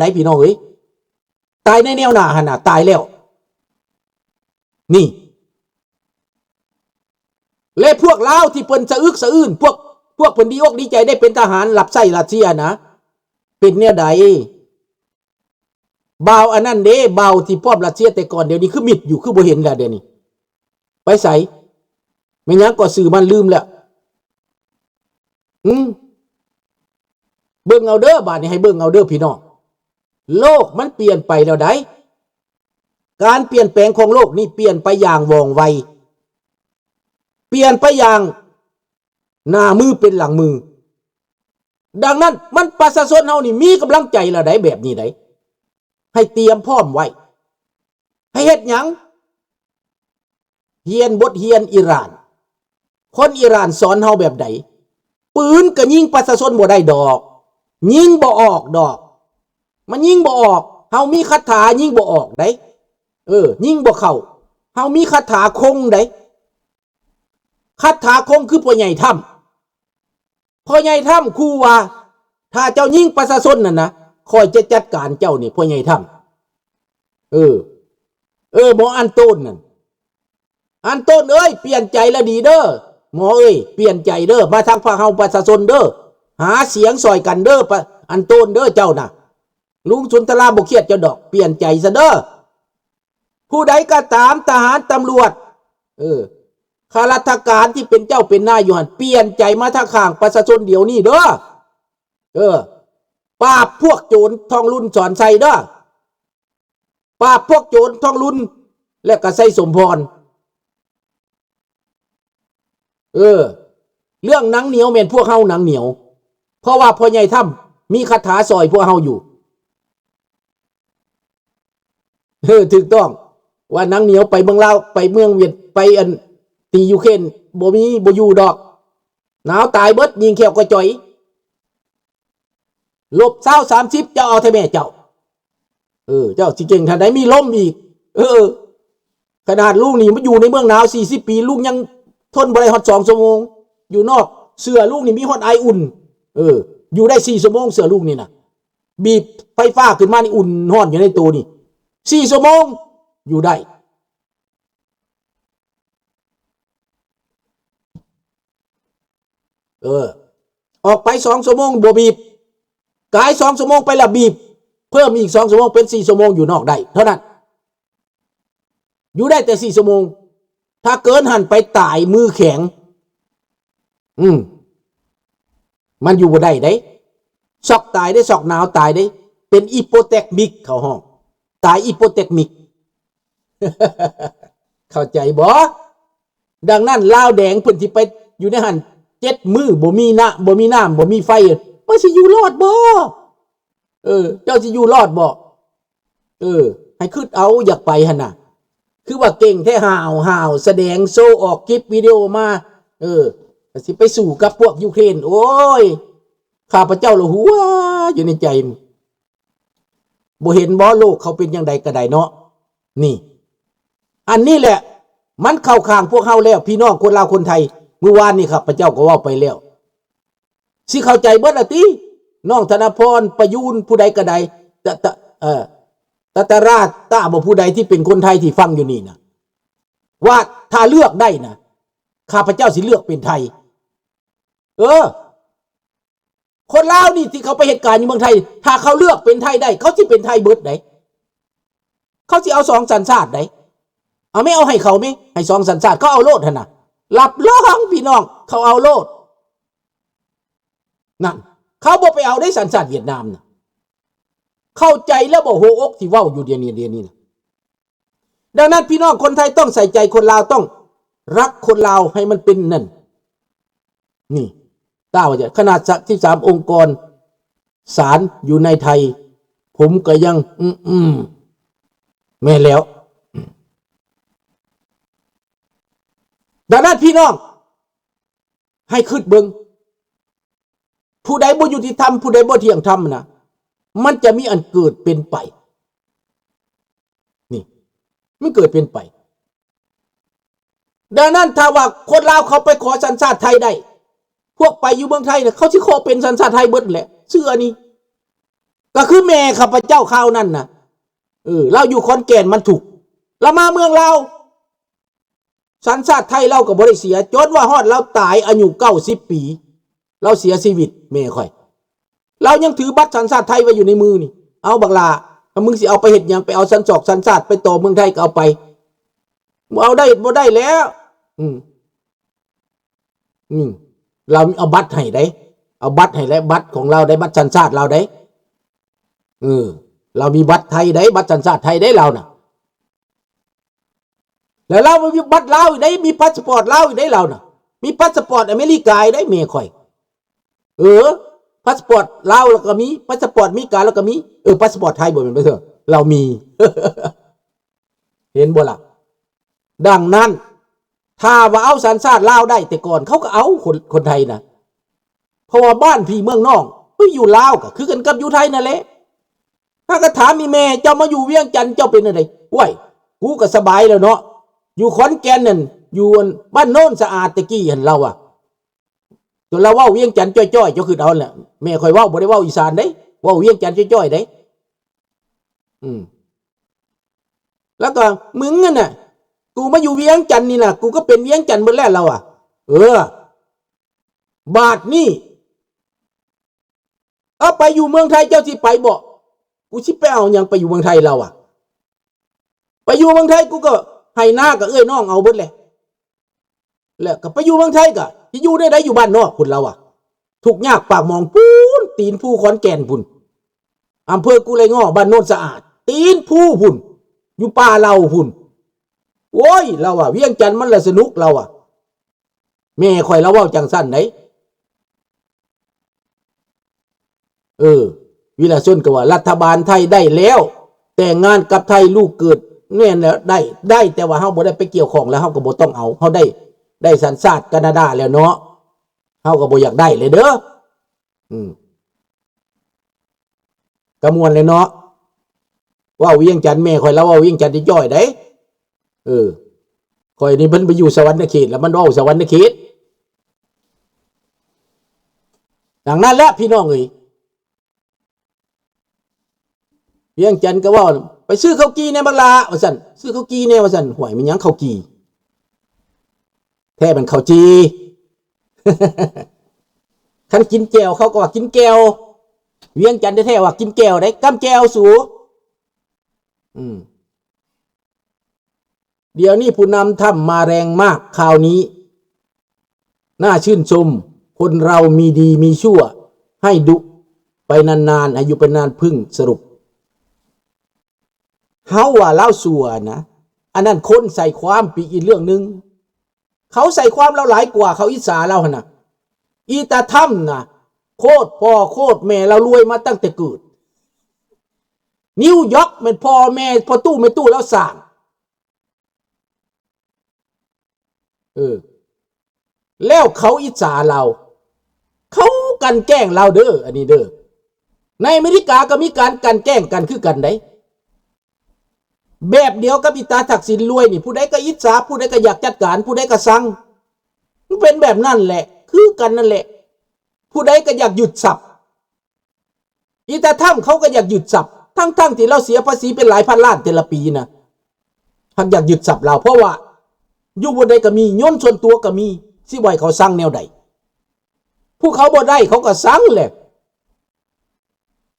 ໃດພີ່ນ້ອງເອີຍ ຕາຍໃນແນວໜ້າຫັ້ນນະ ຕາຍແລ້ວ ນີ້ ແລະພວກລາວທີ່ເພິ່ນສະອຶກສະອື້ນ ພວກ ພວກເພິ່ນດີອົກດີໃຈໄດ້ເປັນທະຫານຮັບໃຊ້ຣັດເຊຍນະ ເປັນແນວໃດ? ບ່າວອັນນັ້ນເດ້ ບ່າວທີ່ພ້ອມຣັດເຊຍແຕ່ກ່ອນ ດຽວນີ້ຄືມິດຢູ່ ຄືບໍ່ເຫັນແລ້ວດຽວນີ້ ໄປໃສ? ແມ່ນຫຍັງກໍຊື່ມັນ ລືມແລ້ວ ອືມ ເບິ່ງເອົາເດີ ບາດນີ້ໃຫ້ເບິ່ງເອົາເດີພີ່ນ້ອງ ໂລກມັນປ່ຽນໄປແລ້ວໃດ໋ ການປ່ຽນແປງຂອງໂລກນີ້ປ່ຽນໄປຢ່າງວ່ອງໄວ ປ່ຽນໄປຢ່າງໜ້າມືເປັນຫຼັງມື. ດັ່ງນັ້ນ ມັນປະຊາຊົນເຮົານີ້ມີກຳລັງໃຈແລ້ວໃດ໋ ແບບນີ້ໃດ໋ ໃຫ້ຕຽມພ້ອມໄວ້ ໃຫ້ເຮັດຫຍັງ? ຮຽນບົດຮຽນອີຣານ ຄົນອີຣານສອນເຮົາແບບໃດ? ປືນກໍຍິງປະຊາຊົນບໍ່ໄດ້ດອກ ຍິງບໍ່ອອກດອກ ມັນຍິງບໍ່ອອກ ເຮົາມີຄາຖາຍິງບໍ່ອອກໃດ໋ ເອີ ຍິງບໍ່ເຂົ້າ ເຮົາມີຄາຖາຄົງໃດ໋ ຄາຖາຄົງຄືພໍ່ໃຫຍ່ທຳ ພໍ່ໃຫຍ່ທຳຂູ່ວ່າ ຖ້າເຈົ້າຍິງປະຊາຊົນນັ້ນນະ ຂ້ອຍຈະຈັດການເຈົ້ານີ້ ພໍ່ໃຫຍ່ທຳ ເອີ ເອີ ໝໍອັນໂຕນນັ້ນ ອັນໂຕນເອີຍ ປ່ຽນໃຈລະດີເດີ ໝໍເອີຍ ປ່ຽນໃຈເດີ ມາທາງພວກເຮົາປະຊາຊົນເດີ ຫາສຽງຊ່ອຍກັນເດີ ປະ ອັນໂຕນເດີ ເຈົ້ານະ ລຸງສຸນທະລາບໍ່ຄຽດເຈົ້າດອກ ປ່ຽນໃຈຊະເດີ ຜູ້ໃດກໍຕາມ ທະຫານ ຕຳຫຼວດ ເອີ ຂ້າລາຊະການທີ່ເປັນເຈົ້າເປັນນາຍຢູ່ຫັ້ນ ປ່ຽນໃຈມາທາງຂ້າງປະຊາຊົນດຽວນີ້ເດີ ເອີ ປາບພວກໂຈນທອງລຸນ ສອນໄຊເດີ ປາບພວກໂຈນທອງລຸນ ແລະກະໄຊສົມພອນ ເອີ ເລື່ອງໜັງໜຽວແມ່ນພວກເຮົາໜັງໜຽວ ເພາະວ່າພໍ່ໃຫຍ່ທຳມີຄາຖາຊ່ອຍພວກເຮົາຢູ່ ເອີ ຖືກຕ້ອງ ວ່າໜັງໜຽວໄປເມືອງລາວ ໄປເມືອງຫວຽດ ໄປອັນ ຕີຢູເຄຣນ ບໍ່ມີ ບໍ່ຢູ່ດອກ ໜາວຕາຍເບິດ ຍິງແຂ້ວກະຈ່ອຍ ລົບຊາວ ສາມສິບ ເຈົ້າເອົາແທ້ແມ່ເຈົ້າ ເອີ ເຈົ້າຊິເກັ່ງທ່ານໃດ ມີລົມອີກ ເອີ ຂະໜາດລຸງນີ້ມາຢູ່ໃນເມືອງໜາວສີ່ສິບປີ ລຸງຍັງທົນບໍ່ໄດ້ຮອດສອງຊົ່ວໂມງ ຢູ່ນອກ ເສື້ອລຸງນີ້ມີຮອດໄອອຸ່ນ ເອີ ຢູ່ໄດ້ສີ່ຊົ່ວໂມງ ເສື້ອລຸງນີ້ນະ ບີບໄຟຟ້າຂຶ້ນມານີ້ ອຸ່ນຮ້ອນຢູ່ໃນໂຕນີ້ ສີ່ຊົ່ວໂມງ ຢູ່ໄດ້ ເອີ ອອກໄປສອງຊົ່ວໂມງບໍ່ບີບ ກາຍສອງຊົ່ວໂມງໄປລະບີບ ເພີ່ມອີກສອງຊົ່ວໂມງເປັນສີ່ຊົ່ວໂມງ ຢູ່ນອກໄດ້ເທົ່ານັ້ນ ຢູ່ໄດ້ແຕ່ສີ່ຊົ່ວໂມງ ຖ້າເກີນຫັ້ນໄປຕາຍມືແຂງ ອືມ ມັນຢູ່ບໍ່ໄດ້ເດ້ ຊັອກຕາຍເດ້ ຊັອກໜາວຕາຍເດ້ ເປັນ hypothermic ເຂົາຮ້ອງ ຕາຍ hypothermic ເຂົ້າໃຈບໍ່? ດັ່ງນັ້ນ ລາວແດງເພິ່ນຊິໄປຢູ່ໃນຫັ້ນເຈັດມື້ ບໍ່ມີນ້ຳ ບໍ່ມີນ້ຳ ບໍ່ມີໄຟ ມັນຊິຢູ່ລອດບໍ່? ເອີ ເຈົ້າຊິຢູ່ລອດບໍ່? ເອີ ໃຫ້ຄິດເອົາ ຢາກໄປຫັ້ນນະ ຄືວ່າເກັ່ງແທ້ ຫ້າວໆ ສະແດງໂຊ ອອກຄລິບວິດີໂອມາ ເອີ ຊິໄປສູ້ກັບພວກຢູເຄຣນ ໂອ້ຍ ຂ້າພະເຈົ້າລະຫົວຢູ່ໃນໃຈ ບໍ່ເຫັນບໍ່ ໂລກເຂົາເປັນຈັ່ງໃດກະໄດ້ເນາະ ນີ້ ອັນນີ້ແຫຼະ ມັນເຂົ້າຂ້າງພວກເຮົາແລ້ວ ພີ່ນ້ອງຄົນລາວຄົນໄທ ມື້ວານນີ້ຂ້າພະເຈົ້າກໍເວົ້າໄປແລ້ວ ຊິເຂົ້າໃຈເບິດລະຕິ ນ້ອງທະນະພອນ ປະຢູນ ຜູ້ໃດກະໄດ້ ຕະ ຕະ ເອີ ຕະຕະຣາ ຕະ ບໍ່ ຜູ້ໃດທີ່ເປັນຄົນໄທທີ່ຟັງຢູ່ນີ້ນະ ວ່າຖ້າເລືອກໄດ້ນະ ຂ້າພະເຈົ້າຊິເລືອກເປັນໄທ ເອີ ຄົນລາວນີ້ທີ່ເຂົາໄປເຮັດການຢູ່ເມືອງໄທ ຖ້າເຂົາເລືອກເປັນໄທໄດ້ ເຂົາຊິເປັນໄທເບິດໃດ໋ ເຂົາຊິເອົາສອງສັນຊາດໃດ໋ ເອົາແມ້ ເອົາໃຫ້ເຂົາແມ້ ໃຫ້ສອງສັນຊາດ ເຂົາເອົາໂລດຫັ້ນນະ ຮັບຮອງພີ່ນ້ອງ ເຂົາເອົາໂລດ ນັ້ນ ເຂົາບໍ່ໄປເອົາໄດ້ສັນຊາດຫວຽດນາມນະ ເຂົ້າໃຈແລ້ວບໍ່ ຫົວອົກທີ່ເວົ້າຢູ່ດຽວນີ້ ດຽວນີ້ນະ ດັ່ງນັ້ນ ພີ່ນ້ອງຄົນໄທຕ້ອງໃສ່ໃຈຄົນລາວ ຕ້ອງຮັກຄົນລາວໃຫ້ມັນເປັນນັ້ນ ນີ້ ຕາວ່າຈະ ຂະໜາດ ສາມສິບສາມ ອົງກອນສານຢູ່ໃນໄທ ຜົມກໍຍັງ ອືມ ແມ່ນແລ້ວ ອືມ ດັ່ງນັ້ນ ພີ່ນ້ອງ ໃຫ້ຄິດເບິ່ງ ຜູ້ໃດບໍ່ຍຸຕິທຳ ຜູ້ໃດບໍ່ທ່ຽງທຳນະ ມັນຈະມີອັນເກີດເປັນໄປ ນີ້ ມັນເກີດເປັນໄປ ດັ່ງນັ້ນ ຖ້າວ່າຄົນລາວເຂົາໄປຂໍສັນຊາດໄທໄດ້ ພວກໄປຢູ່ເມືອງໄທນະ ເຂົາຊິຂໍເປັນສັນຊາດໄທເບິດແຫຼະ ເຊື່ອນີ້ ກໍຄືແມ່ຂ້າພະເຈົ້າຄາວນັ້ນນະ ເອີ ລາວຢູ່ຂອນແກ່ນມັນທຸກ ລາວມາເມືອງລາວ ສັນຊາດໄທລາວກໍບໍ່ໄດ້ເສຍ ຈົນວ່າຮອດລາວຕາຍອາຍຸເກົ້າສິບປີ ລາວເສຍຊີວິດ ແມ່ຂ້ອຍ ລາວຍັງຖືບັດສັນຊາດໄທໄວ້ຢູ່ໃນມືນີ້. ເອົາບັກຫຼ້າ ຖ້າມຶງຊິເອົາໄປເຮັດຫຍັງ ໄປເອົາສັນຊອກສັນຊາດໄປຕໍ່ເມືອງໄທກໍເອົາໄປ ບໍ່ເອົາໄດ້ ບໍ່ໄດ້ແລ້ວ. ອືມ ອືມ ລາວເອົາບັດໃຫ້ເດ້ ເອົາບັດໃຫ້ແລ້ວ ບັດຂອງລາວເດ້ ບັດສັນຊາດລາວເດ້. ເອີ ລາວມີບັດໄທເດ້ ບັດສັນຊາດໄທເດ້ລາວນະ. ແລ້ວລາວມີບັດລາວອີກເດ້ ມີພາສປອດລາວອີກເດ້ລາວນະ ມີພາສປອດອາເມລິກາອີກເດ້ແມ່ຂ້ອຍ. ເອີ ພາສປອດລາວລາວກໍມີ ພາສປອດອາເມລິກາລາວກໍມີ ເອີ ພາສປອດໄທບໍ່ແມ່ນ ລາວມີ ເຫັນບໍ່ລະ? ດັ່ງນັ້ນ ຖ້າວ່າເອົາສັນຊາດລາວໄດ້ ແຕ່ກ່ອນເຂົາກໍເອົາຄົນ ຄົນໄທນະ ເພາະວ່າບ້ານພີ່ເມືອງນ້ອງ ເອີ ຢູ່ລາວກໍຄືກັນກັບຢູ່ໄທນັ້ນແຫຼະ. ຫາກໍຖາມອີ່ແມ່ ເຈົ້າມາຢູ່ວຽງຈັນເຈົ້າເປັນແນວໃດ? ໂອ້ຍ ກູກໍສະບາຍແລ້ວເນາະ ຢູ່ຂອນແກ່ນນັ້ນ ຢູ່ອັນບ້ານໂນນສະອາດແຕ່ກີ້ຫັ້ນ ລາວວ່າ ຈົນລາວເວົ້າວຽງຈັນຈ້ອຍໆ ເຈົ້າຄິດເອົາແຫຼະ ແມ່ຂ້ອຍເວົ້າບໍ່ໄດ້ເວົ້າອີສານເດ້ ເວົ້າວຽງຈັນຈ້ອຍໆເດ້. ອືມ ແລ້ວກໍມຶງຫັ້ນນະ ກູມາຢູ່ວຽງຈັນນີ້ນະ ກູກໍເປັນວຽງຈັນເບິດແລ້ວ ລາວວ່າ. ເອີ ບາດນີ້ ເອົາ ໄປຢູ່ເມືອງໄທເຈົ້າຊິໄປບໍ່? ກູຊິໄປເອົາຫຍັງໄປຢູ່ເມືອງໄທ ລາວວ່າ. ໄປຢູ່ເມືອງໄທ ກູກໍໄຮ່ນາກໍເອື້ອຍນ້ອງເອົາເບິດແຫຼະ ແລ້ວກໍໄປຢູ່ເມືອງໄທກໍຊິຢູ່ແນວໃດ ຢູ່ບ້ານນອກພຸ້ນ ລາວວ່າ. ທຸກຍາກປາກໝອງພຸ້ນ ຕີນພູຂອນແກ່ນພຸ້ນ ອຳເພີກຸໄລງໍ້ ບ້ານໂນນສະອາດ ຕີນພູພຸ້ນ ຢູ່ປ່າເຫຼົ່າພຸ້ນ. ໂອ້ຍ ລາວວ່າ ວຽງຈັນມັນລະສະໜຸກ ລາວວ່າ. ແມ່ຂ້ອຍລາວເວົ້າຈັ່ງຊັ້ນໃດ໋. ເອີ ວິລະຊົນກໍວ່າ ລັດຖະບານໄທໄດ້ແລ້ວ ແຕ່ງງານກັບໄທ ລູກເກີດ ແມ່ນແລ້ວ ໄດ້ ໄດ້ ແຕ່ວ່າເຮົາບໍ່ໄດ້ໄປກ່ຽວຂ້ອງ ແລ້ວເຮົາກໍບໍ່ຕ້ອງເອົາ ເຮົາໄດ້ ໄດ້ສັນຊາດການາດາແລ້ວເນາະ ເຮົາກໍບໍ່ຢາກໄດ້ແລ້ວເດີ. ອືມ ກະມ່ວນແຫຼະເນາະ ເວົ້າວຽງຈັນ ແມ່ຂ້ອຍລາວເວົ້າວຽງຈັນຈ້ອຍໆໃດ໋. ເອີ ຂ້ອຍນີ້ເພິ່ນໄປຢູ່ສະຫວັນນະເຂດ ແລ້ວມັນເວົ້າສະຫວັນນະເຂດ. ດັ່ງນັ້ນແຫຼະພີ່ນ້ອງເອີຍ ວຽງຈັນກໍເວົ້າ ໄປຊື້ເຂົ້າຈີ່ແດ່ບັກຫຼ້າ ວ່າຊັ້ນ ຊື້ເຂົ້າຈີ່ແດ່ ວ່າຊັ້ນ. ຫ້ວຍ ແມ່ນຫຍັງເຂົ້າຈີ່? ແທ້ແມ່ນເຂົ້າຈີ່. ຄັນກິນແຈ່ວເຂົາກໍວ່າກິນແຈ່ວ ວຽງຈັນແທ້ໆວ່າກິນແຈ່ວເດ້ ກຳແຈ່ວສູ. ອືມ ດຽວນີ້ຜູ້ນຳຖ້ຳມາແຮງມາກຄາວນີ້ ໜ້າຊື່ນຊົມ. ຄົນເຮົາມີດີມີຊົ່ວ ໃຫ້ດຸໄປນານໆ ໃຫ້ຢູ່ໄປນານ. ເພິ່ງສະຫຼຸບ ເຮົາວ່າລາວຊົ່ວນະ ອັນນັ້ນຄົນໃສ່ຄວາມປີກອີກເລື່ອງໜຶ່ງ. ເຂົາໃສ່ຄວາມລາວຫຼາຍກວ່າ ເຂົາອິດສາລາວຫັ້ນນະ. ອີຕາທຳນະ ໂຄດພໍ່ໂຄດແມ່ລາວລວຍມາຕັ້ງແຕ່ເກີດ. ນິວຢອກແມ່ນພໍ່ແມ່ພໍ່ຕູ້ແມ່ຕູ້ລາວສ້າງ. ເອີ ແລ້ວເຂົາອິດສາລາວ ເຂົາກັ່ນແກ້ງລາວເດີ ອັນນີ້ເດີ. ໃນອາເມລິກາກໍມີການກັ່ນແກ້ງກັນຄືກັນໃດ໋ ແບບດຽວກັບອີຕາທັກສິນລວຍນີ້ ຜູ້ໃດກໍອິດສາ ຜູ້ໃດກໍຢາກຈັດການ ຜູ້ໃດກໍຊັງ. ມັນເປັນແບບນັ້ນແຫຼະ ຄືກັນນັ້ນແຫຼະ ຜູ້ໃດກໍຢາກຍຶດຊັບ. ອີຕາທຳເຂົາກໍຢາກຍຶດຊັບ ທັງໆທີ່ລາວເສຍພາສີເປັນຫຼາຍພັນລ້ານແຕ່ລະປີນະ ຫາກຢາກຍຶດຊັບລາວ ເພາະວ່າຢູ່ບ່ອນໃດກໍມີ ຍົນສ່ວນຕົວກໍມີ ຊິບໍ່ໃຫ້ເຂົາຊັງແນວໃດ? ຜູ້ເຂົາບໍ່ໄດ້ເຂົາກໍຊັງແຫຼະ.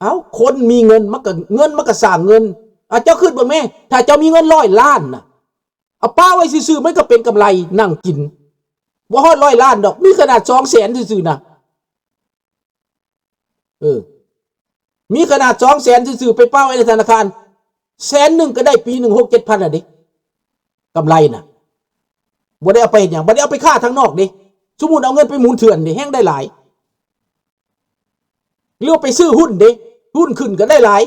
ເອົ້າ ຄົນມີເງິນມັນກໍ ເງິນມັນກໍສ້າງເງິນ. ອາ ເຈົ້າຄິດເບິ່ງແມ້ ຖ້າເຈົ້າມີເງິນຮ້ອຍລ້ານນະ ເອົາປະໄວ້ຊື່ໆ ມັນກໍເປັນກຳໄລນັ່ງກິນ ບໍ່ຮອດຮ້ອຍລ້ານດອກ ມີຂະໜາດສອງແສນຊື່ໆນະ. ເອີ ມີຂະໜາດສອງແສນຊື່ໆ ໄປປະໄວ້ໃນທະນາຄານ ແສນໜຶ່ງກໍໄດ້ປີໜຶ່ງຫົກເຈັດພັນລະເດ້ ກຳໄລນະ. ບໍ່ໄດ້ເອົາໄປເຮັດຫຍັງ ບໍ່ໄດ້ເອົາໄປຄ້າທາງນອກເດ້. ສົມມຸດເອົາເງິນໄປໝູນເຖື່ອນເດ້ ແຮ່ງໄດ້ຫຼາຍ. ຫຼືວ່າໄປຊື້ຫຸ້ນເດ້ ຫຸ້ນຂຶ້ນກໍໄດ້ຫຼາຍ.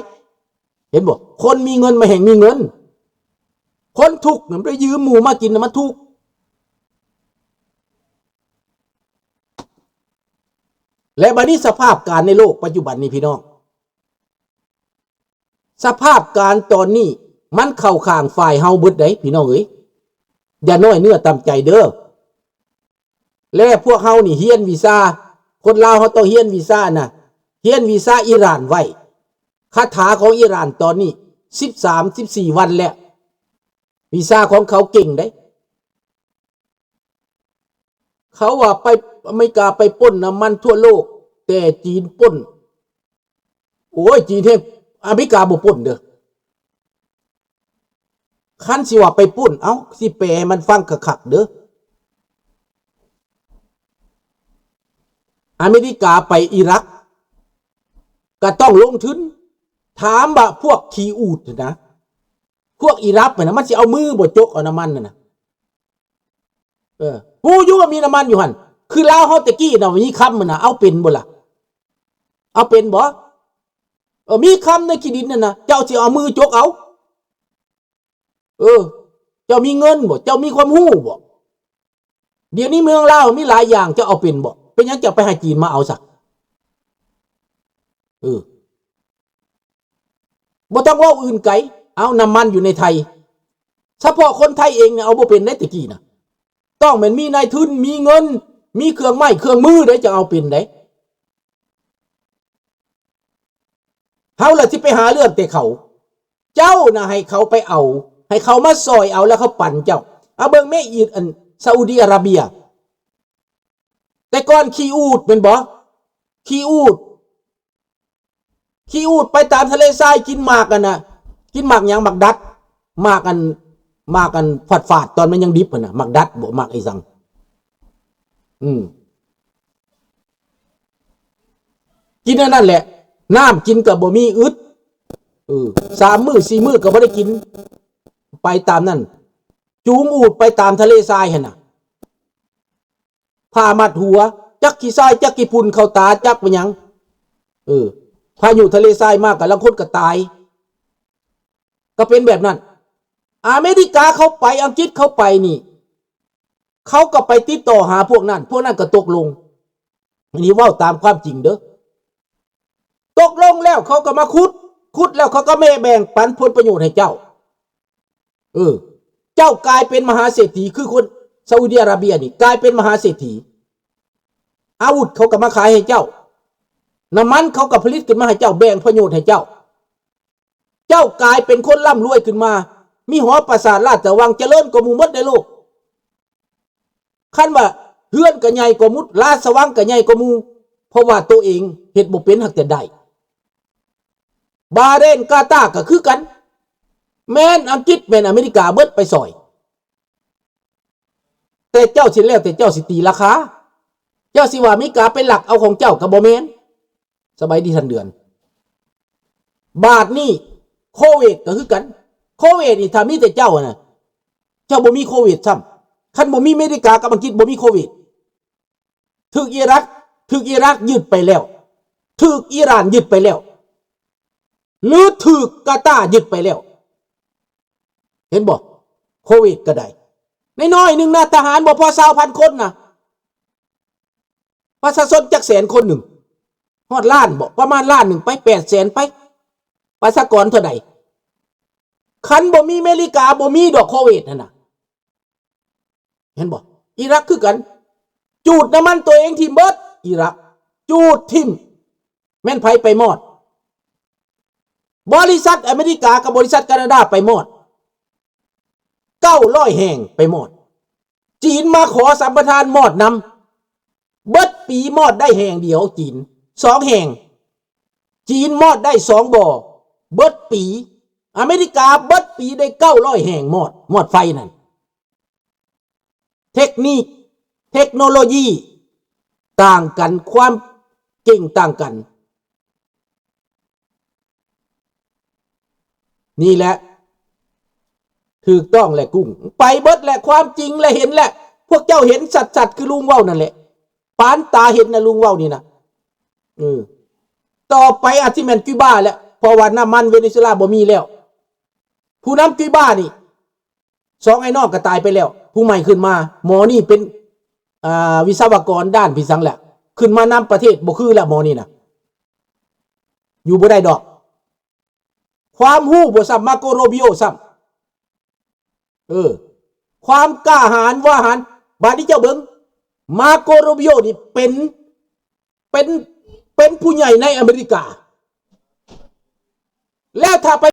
ເຫັນບໍ່? ຄົນມີເງິນມັນແຮ່ງມີເງິນ. ຄົນທຸກນະ ໄປຢືມໝູ່ມາກິນນະ ມັນທຸກ. ແລະ ບາດນີ້ສະພາບການໃນໂລກປັດຈຸບັນນີ້ພີ່ນ້ອງ ສະພາບການຕອນນີ້ມັນເຂົ້າຂ້າງຝ່າຍເຮົາເບິດໃດ໋ພີ່ນ້ອງເອີຍ. ຢ່ານ້ອຍເນື້ອຕ່ຳໃຈເດີ. ແລະ ພວກເຮົານີ້ຮຽນວິຊາ ຄົນລາວເຮົາຕ້ອງຮຽນວິຊານະ ຮຽນວິຊາອີຣານໄວ້. ຄາຖາຂອງອີຣານຕອນນີ້ສິບສາມ ສິບສີ່ວັນແລ້ວ. ວິຊາຂອງເຂົາເກັ່ງເດ້. ເຂົາວ່າໄປ ອາເມລິກາໄປປຸ້ນນ້ຳມັນທົ່ວໂລກ, ແຕ່ຈີນປຸ້ນ. ໂອ້ຍ, ຈີນແຮງ, ອາເມລິກາບໍ່ປຸ້ນເດີ້. ຄັນຊິວ່າໄປປຸ້ນ, ເອົ້າ, ຊິແປໃຫ້ມັນຟັງຄັກໆເດີ້. ອາເມລິກາໄປອີຣັກ ກໍຕ້ອງລົງທຶນ. ຖາມວ່າພວກຂີ້ອູດນະ, ພວກອີຣັກນະ, ມັນຊິເອົາມືບໍ່ຈົກເອົານ້ຳມັນນັ້ນນະ? ເອີ, ຮູ້ຢູ່ວ່າມີນ້ຳມັນຢູ່ຫັ້ນ. ຄືລາວເຮົາແຕ່ກີ້ນະ, ມີຄຳນະ, ເອົາເປັນບໍ່ລະ? ເອົາເປັນບໍ່? ເອີ, ມີຄຳໃນຂີ້ດິນນັ້ນນະ, ເຈົ້າຊິເອົາມືຈົກເອົາ? ເອີ, ເຈົ້າມີເງິນບໍ່? ເຈົ້າມີຄວາມຮູ້ບໍ່? ດຽວນີ້ເມືອງລາວມີຫຼາຍຢ່າງ, ເຈົ້າເອົາເປັນບໍ່? ເປັນຫຍັງເຈົ້າໄປໃຫ້ຈີນມາເອົາຊະ? ເອີ. ບໍ່ຕ້ອງເວົ້າອື່ນໄກ, ເອົາ, ນ້ຳມັນຢູ່ໃນໄທ. ສະເພາະຄົນໄທເອງນີ້ເອົາບໍ່ເປັນໄດ໋ ແຕ່ກີ້ນະ. ຕ້ອງແມ່ນມີນາຍທຶນ, ມີເງິນ, ມີເຄື່ອງໄມ້ເຄື່ອງມືໄດ໋ ຈັ່ງເອົາເປັນໄດ໋. ເຮົາລະຊິໄປຫາເລື່ອງແຕ່ເຂົາ. ເຈົ້ານະໃຫ້ເຂົາໄປເອົາ, ໃຫ້ເຂົາມາຊ່ອຍເອົາ ແລ້ວເຂົາປັນເຈົ້າ. ເອົາເບິ່ງແມ້ ອີ ອັນ ຊາອຸດີອາຣາເບຍ. ແຕ່ກ່ອນຂີ້ອູດແມ່ນບໍ່? ຂີ້ອູດ. ຂີ້ອູດໄປຕາມທະເລຊາຍ ກິນໝາກອັນນະ, ກິນໝາກຫຍັງ? ໝາກດັດ, ໝາກອັນ, ໝາກອັນຝາດໆ ຕອນມັນຍັງດິບຫັ້ນນະ, ໝາກດັດບໍ ໝາກອີ່ສັງ? ອືມ, ກິນອັນນັ້ນແຫຼະ, ນ້ຳກິນກໍບໍ່ມີ, ອຶດ, ເອີ, ສາມມື້ສີ່ມື້ກໍບໍ່ໄດ້ກິນ, ໄປຕາມນັ້ນ. ຈູງອູດໄປຕາມທະເລຊາຍຫັ້ນນະ. ຜ້າມັດຫົວ, ຈັກຂີ້ຊາຍ, ຈັກຂີ້ຝຸ່ນເຂົ້າຕາ, ຈັກເປັນຫຍັງ. ເອີ, ພາຍຸທະເລຊາຍມາກໍລາງຄົນກໍຕາຍ, ກໍເປັນແບບນັ້ນ. ອາເມລິກາເຂົາໄປ, ອັງກິດເຂົາໄປນີ້, ເຂົາກໍໄປຕິດຕໍ່ຫາພວກນັ້ນ, ພວກນັ້ນກໍຕົກລົງ. ອັນນີ້ເວົ້າຕາມຄວາມຈິງເດີ້. ຕົກລົງແລ້ວເຂົາກໍມາຂຸດ, ຂຸດແລ້ວເຂົາກໍແມ່ແບ່ງປັນຜົນປະໂຫຍດໃຫ້ເຈົ້າ. ເອີ, ເຈົ້າກາຍເປັນມະຫາເສດຖີ, ຄືຄົນຊາອຸດີອາຣາເບຍນີ້ກາຍເປັນມະຫາເສດຖີ. ອາວຸດເຂົາກໍມາຂາຍໃຫ້ເຈົ້າ, ນ້ຳມັນເຂົາກໍຜະລິດຂຶ້ນມາໃຫ້ເຈົ້າ, ແບ່ງປະໂຫຍດໃຫ້ເຈົ້າ. ເຈົ້າກາຍເປັນຄົນລ່ຳລວຍຂຶ້ນມາ, ມີຫໍປາສາດລາຊະວັງ, ຈະເລີນກວ່າໝູ່ໝົດໃນໂລກ. ຄັນວ່າເຮືອນກໍໃຫຍ່ກວ່າໝູ່, ລາຊະວັງກໍໃຫຍ່ກວ່າໝູ່, ເພາະວ່າໂຕເອງເຮັດບໍ່ເປັນ, ຫາກແຕ່ໄດ້. ບາເຣນ, ກາຕາກໍຄືກັນ, ແມ່ນອັງກິດ, ແມ່ນອາເມລິກາ, ເບິດໄປຊ່ອຍ. ແຕ່ເຈົ້າຊິ, ແລ້ວແຕ່ເຈົ້າຊິຕີລາຄາ. ເຈົ້າຊິວ່າອາເມລິກາໄປລັກເອົາຂອງເຈົ້າກໍບໍ່ແມ່ນ. ສະບາຍດີທ່ານເດືອນ. ບາດນີ້ໂຄເວດກໍຄືກັນ. ໂຄເວດນີ້ຖ້າມີແຕ່ເຈົ້ານະ, ເຈົ້າບໍ່ມີໂຄເວດຊ້ຳ. ຄັນບໍ່ມີອາເມລິກາກັບອັງກິດ, ບໍ່ມີໂຄເວດ. ຖືກອີຣັກ, ຖືກອີຣັກຍຶດໄປແລ້ວ, ຖືກອີຣານຍຶດໄປແລ້ວ, ຫຼື ຖືກກາຕາຍຶດໄປແລ້ວ. ເຫັນບໍ່? ໂຄເວດກໍໄດ້. ນ້ອຍໆໜຶ່ງນະ, ທະຫານບໍ່ພໍຊາວພັນຄົນນະ. ປະຊາຊົນຈັກແສນຄົນໜຶ່ງ? ຮອດລ້ານບໍ? ປະມານລ້ານໜຶ່ງໄປ, ແປດແສນໄປ, ປະຊາກອນເທົ່າໃດ? ຄັນບໍ່ມີເມລິກາ, ບໍ່ມີດອກໂຄເວດຫັ້ນນະ. ເຫັນບໍ່? ອີຣັກຄືກັນ, ຈູດນ້ຳມັນຕົວເອງຖິ້ມເບິດ, ອີຣັກ, ຈູດຖິ້ມ. ແມ່ນໃຜໄປມອດ? ບໍລິສັດອາເມລິກາກັບບໍລິສັດການາດາໄປມອດ, ເກົ້າຮ້ອຍແຫ່ງໄປມອດ. ຈີນມາຂໍສຳປະທານມອດນຳ, ເບິດປີມອດໄດ້ແຫ່ງດຽວ, ຈີນສອງແຫ່ງ. ຈີນມອດໄດ້ສອງບໍ່, ເບິດປີ. ອາເມລິກາເບິດປີໄດ້ເກົ້າຮ້ອຍແຫ່ງມອດ, ມອດໄຟນັ້ນ. ເທັກນິກ, ເທັກໂນໂລຢີຕ່າງກັນ, ຄວາມເກັ່ງຕ່າງກັນ. ນີ້ແຫຼະ ຖືກຕ້ອງແຫຼະກຸ້ງ. ໄປເບິດແຫຼະ, ຄວາມຈິງແຫຼະ, ເຫັນແຫຼະ. ພວກເຈົ້າເຫັນຊັດໆ ຄືລຸງເວົ້ານັ້ນແຫຼະ. ປານຕາເຫັນນະ ລຸງເວົ້ານີ້ນະ. ເອີ. ຕໍ່ໄປອາດຊິແມ່ນຄິວບາແຫຼະ, ເພາະວ່ານ້ຳມັນເວເນຊູເອລາບໍ່ມີແລ້ວ. ຜູ້ນຳຄິວບານີ້ ສອງອ້າຍນ້ອງກໍຕາຍໄປແລ້ວ, ຜູ້ໃໝ່ຂຶ້ນມາ. ໝໍນີ້ເປັນ, ອ່າ, ວິສະວະກອນດ້ານພິສັງແຫຼະ, ຂຶ້ນມານຳປະເທດບໍ່ຄືແລ້ວ ໝໍນີ້ນະ. ຢູ່ບໍ່ໄດ້ດອກ. ຄວາມຮູ້ບໍ່ສ່ຳມາໂກໂຣບິໂອຊ້ຳ. ເອີ, ຄວາມກ້າຫານວາຫານ. ບາດນີ້ເຈົ້າເບິ່ງ, ມາໂກໂຣບິໂອນີ້ເປັນ, ເປັນ, ເປັນຜູ້ໃຫຍ່ໃນອາເມລິກາ. ແລ້ວຖ້າໄປ